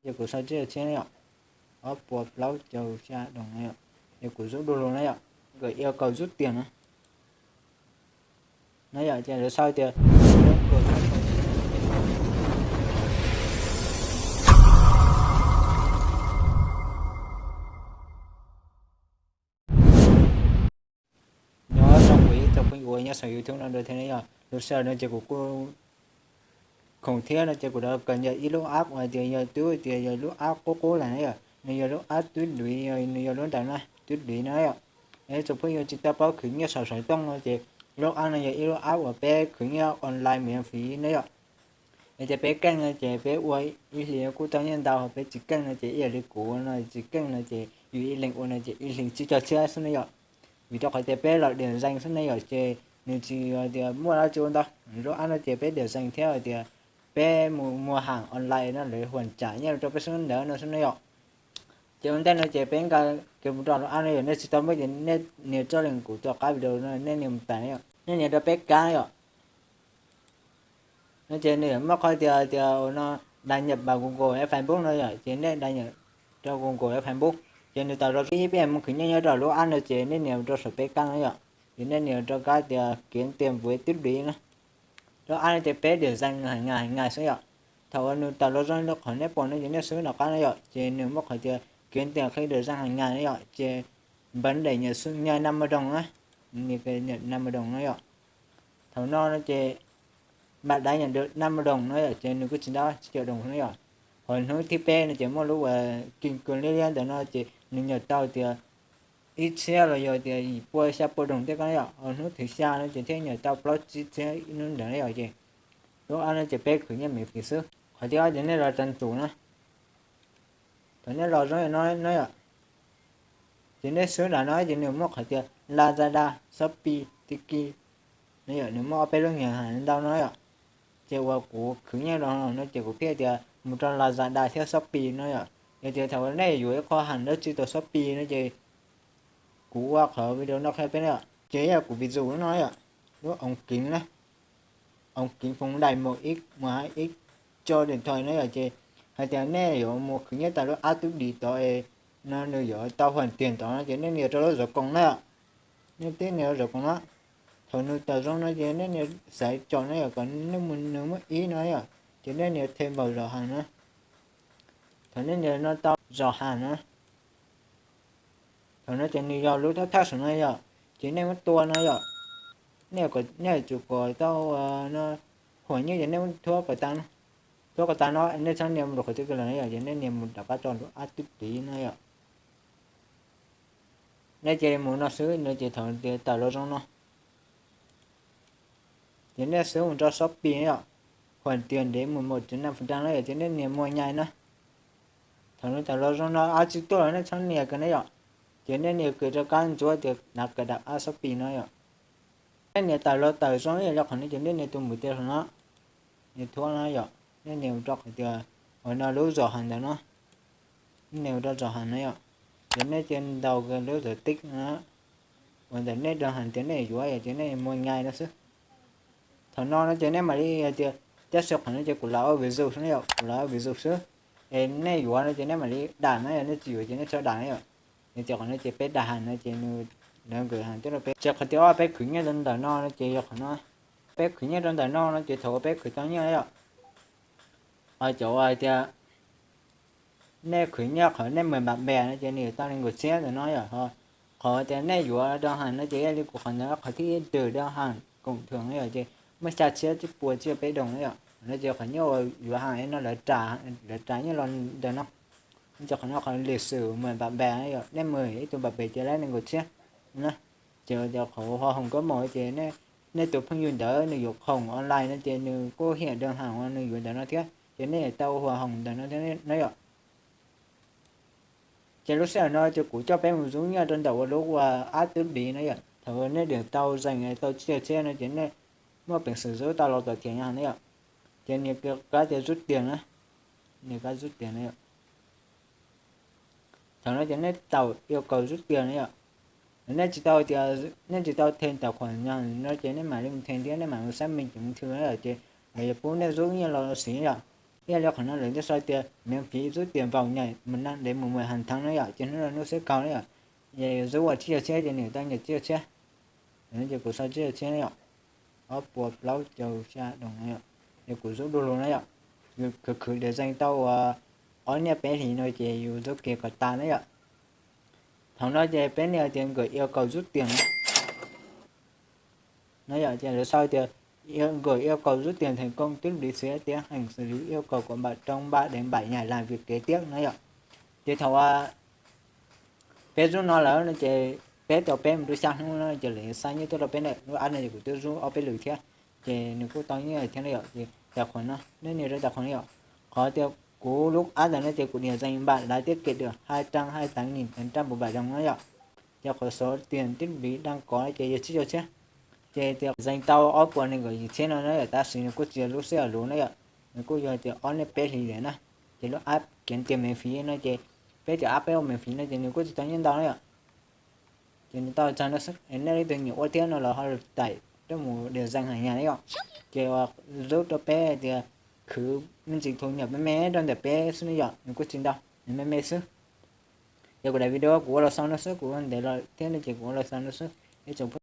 Ces kuv sau tsib caug txhiab na yom, ob puas plaub caug xya doos na yom, ces kuv zub du lug na yom, nkawd yêu cầu rút tiền na. Na yom, ces lawv sau tias nyob zoo kuv ib tsoom phooj ywg uas nyob saum YouTube no dua thiab ne yom. Lub sij hawm no ces kuv kuj khoom thiab no ces kuv rov kawm ncaj ib lub app uas tias yog twb tias yog lub app qub qub lawm na yom, nws yog lub app Tub Duv, nws yog lub ntawm no Tub Duv no yom. Ib tsoom phooj ywg tsis tau paub khwv nyiaj saum xov tooj no ces lub app no yog ib lub app uas peb khwv nyiaj online miễn phí na yom. Yog tias peb keej no ces peb ua ib hlis kuj tau nyiaj ntau, ho peb tsis keej no ces ib yam li kuv no tsis keej no ces yus ib leeg ua no ces ib hlis tsib caug txhiab xwb ne yom. Vim rau qhov tias peb los điểm danh xwb ne yom, ces nws tsis tias muaj dab tsi ua ntau. Lub app no ces peb điểm danh thiab hais tias peb mus mua hàng online no lawv hoàn trả nyiaj rau peb xwb ntawd no xwb ne yom. Ces ua ntej no ces peb nqa kiag mus rau lub app no yom, nej tsis tau muaj ces nej nias tso link kuv tom qab video no nej nias mus tải na yom, nej nias rau peb kab yom. No ces nws muaj qhov tias tias ua no đăng nhập bằng Google hay Facebook no yom, ces nej đăng nhập rau Google hay Facebook. Ces nws tawm los ib peb mus khwv nyiaj nyob rau lub app no ces nej nias rau saum peb kab no yom, ces nej nias rau kab tias kiếm tiền với Tub Duv na. Lub app no ces peb điểm danh hàng ngày hàng ngày xwb yom. Thaum uas nws tawm los zoo li qhov nej pom no ces nej swb nram qab no yom, ces nws muaj qhov tias kiếm tiền khi được danh hàng ngày no yom, ces bấm để nhận số, nhận năm mươi đồng na, năm mươi đồng no yom. Thaum no no ces bạn đã nhận được năm mươi đồng no yom, ces nws kuj tsis dab tsis cov doos no yom. Ho hnub thib peb no ces muaj lub uas kim cương liab liab ntawm no ces nws nyuam tau tias ib txhiab los yog tias yim pua xya pua doos tej ko na yom. Ho hnub thib xya no ces thiaj nyuam tau plaub tsib txhiab ib hnub ntawd na yom. Ces lub app no ces peb khwv nyiaj miễn phí xwb. Qhov thib ob ces nej los trang chủ na. Thaum nej los zoo no no yom, ces nej swb nram no ces nws muaj qhov tias Lazada, Shopee, Tiki no yom, nws muaj ob peb lub ngân hàng ntau no yom. Ces uas kuv khwv nyiaj rau no ces kuv pick tias mus rau Lazada thiab Shopee no yom. Yog tias thaum nej yuav ib qho hàng dab tsi tau Shopee no ces kuv ua qhov video no qhia peb na yom. Ces yog kuv ví dụ no yom, lub ống kính na, ống kính phóng đại màu X mười hai X cho điện thoại no yom, ces hais tias nej yuav mus khwv nyiaj tau lub app Tub Duv tod no nws yuav tau hoàn tiền tod no ces nej nias rau lub dấu cộng na yom. Nej tib nias lub dấu cộng no, thaum nws tawm zoo no ces nej nias xaiv chọn no yom, kom nej mus nws muaj ib no yom, ces nej nias thêm vào giỏ hàng na. Thaum nej nias no tau giỏ hàng na, thaum no ces nws yog lub thawj thawj saum no yom, ces nej muab tua no yom. Nej yuav tsum kom tau no huam nyiaj ces nej muab thuab kom tas, thuab kom tas no nej txhob nias mus rau qhov twg kiag lawm na yom, ces nej nias mus rov qab rau lub app Tub Duv no yom. Nej cia li mus no xwb no ces thaum tias tawm los zoo no ces nej swb mus rau Shopee na yom, hoàn tiền đến mười một chấm năm phần trăm no yom, ces nej nias mua ngay na. Thaum nws tawm los zoo no dab tsi tuaj los nej txhob nias kiag na yom, ces nej nias kiag rau kab ntxuav tias nạp cài đặt app Shopee no yom. Nej nias tawm los tawm zoo ib yam li qhov no ces nej nias tus npum tes hauv no, nias thuab no yom, nej nias mus rau qhov tias uas no lub giỏ hàng ntawm no, nej nias mus rau giỏ hàng no yom, ces nej cia ntaus kiag lub giọt tib no uas ntawm nej rau hais tias nej yuav yom, ces nej mua ngay no xwb. Thaum no no ces nej mam li hais tias, tab sis qhov no ces kuv lam ua ví dụ xwb na yom, kuv lam ua ví dụ xwb. Es nej yuav no ces nej mam li đăng na yom, nej tsis yuav ces nej txhob đăng na yom. Nws tias qhov no ces peb đặt hàng no ces nws, lawv gửi hàng tiếp rau peb. Ces qhov thib ob peb khwv nyiaj rau ntawm no no ces yog qhov no. Peb khwv nyiaj rau ntawm no no ces thaum uas peb khwv tau nyiaj yom, cov uas hais tias nej khwv nyiaj qhov nej mười bạn bè no ces nws yuav tau nees nkaum txhiab ntawm no yom. Qhov tias nej yuav rau hais no ces ib yam li kuv qhov ntawd, qhov thib ib, từ rau hais cộng thưởng no yom, ces muaj xya txhiab tsib puas tsib caug peb doos na yom. No ces qhov nyiaj uas yuav hais no lawv, lawv ras nyiaj los ntawm no. Ces qhov no qhov lịch sử mười bạn bè no yom, nej mười ib tug bạn bè ces lawv nees nkaum txhiab na. Ces qhov hoa hồng có một ces nej tus phooj ywg ntawd nws yuav khoom online no ces nws kuj hiện đơn hàng uas nws yuav ntawm no thiab, ces nej yuav tau hoa hồng ntawm no thiab no yom. Ces lub sij hawm no ces kuv coj peb mus zub nyiaj rau ntawm ua lub ua app Tub Duv no yom. Thaum nej điểm tau danh tau tsib caug txhiab no ces nej muaj peev xwm zub tau los tau thiab no yom. Ces nias kab tias rút tiền na, nias kab rút tiền no yom. Thaum no ces nej tau yêu cầu rút tiền no yom. Nej tsis tau tias, nej tsis tau thêm tài khoản no ces nej mam li mus thêm thiab, nej mam mus xác minh chứng thư no yom, ces lawv yuav pub nej zub nyiaj los xwb yom. Thiab li qhov no lawv thiaj sau tias miễn phí rút tiền vào nhảy một năm đến mùng mười hàng tháng na yom, ces hnub no hnub xwb kaug na yom. Ces yus rút ua tsib caug txhiab ces nws tau nhảy tsib caug txhiab. Ces kuv sau tsib caug txhiab na yom, ob puas plaub caug xya đồng na yom. Ces kuv rút du lug na yom, yus khwv khwv design tau ua ob niaj peb hlis no ces yus rút kiag kom tas na yom. Thaum no ces peb nias tias gửi yêu cầu rút tiền no yom, ces lawv sau tias gửi yêu cầu rút tiền thành công, tiếp tục đi sẽ tiến hành xử lý yêu cầu của bạn trong ba đến bảy ngày làm việc kế tiếp no yom. Ces thaum peb rút no lawm no ces peb tau peb mus rau xya hnub no ces lawv xa nyiaj tuaj rau peb na. Lub app no ces kuv twb rút ob peb lwm thiab, ces nws kuj tau nyiaj thiab na yom. Ces tài khoản no, nej nias rau tài khoản no yom. Qhov tias kuv lub app ntawm no ces kuv nias rằng bạn đã tiết kiệm được hai trăm hai mươi tám nghìn tám trăm bốn mươi bảy đồng no yom. Ces qhov số tiền tiếp ví đang có ces yog tsib caug txhiab. Ces tias rằng tau ob puas nees nkaum yim txhiab no na yom, tab sis nws kuj tsis yog lub sij hawm luv na yom, nws kuj yog tias ob niaj peb hlis lawm na. Ces lub app kiếm tiền miễn phí no ces peb tias app peb ua miễn phí no ces nws kuj tsis tau nyiaj ntau na yom. Ces nws tau tag no xwb, nej leej twg nyiam ua thiab no los ho tải rau mus design hais nyas na yom. Ces rub rau peb tias khwv me ntsis thu nhập me me rau ntawm peb xwb na yom, nws kuj tsis ntau, nws me me xwb. Ces kuv daim video kuv ua los xaus no xwb, kuv ua ntev los thiab no ces kuv ua los xaus no xwb. Ib tsoom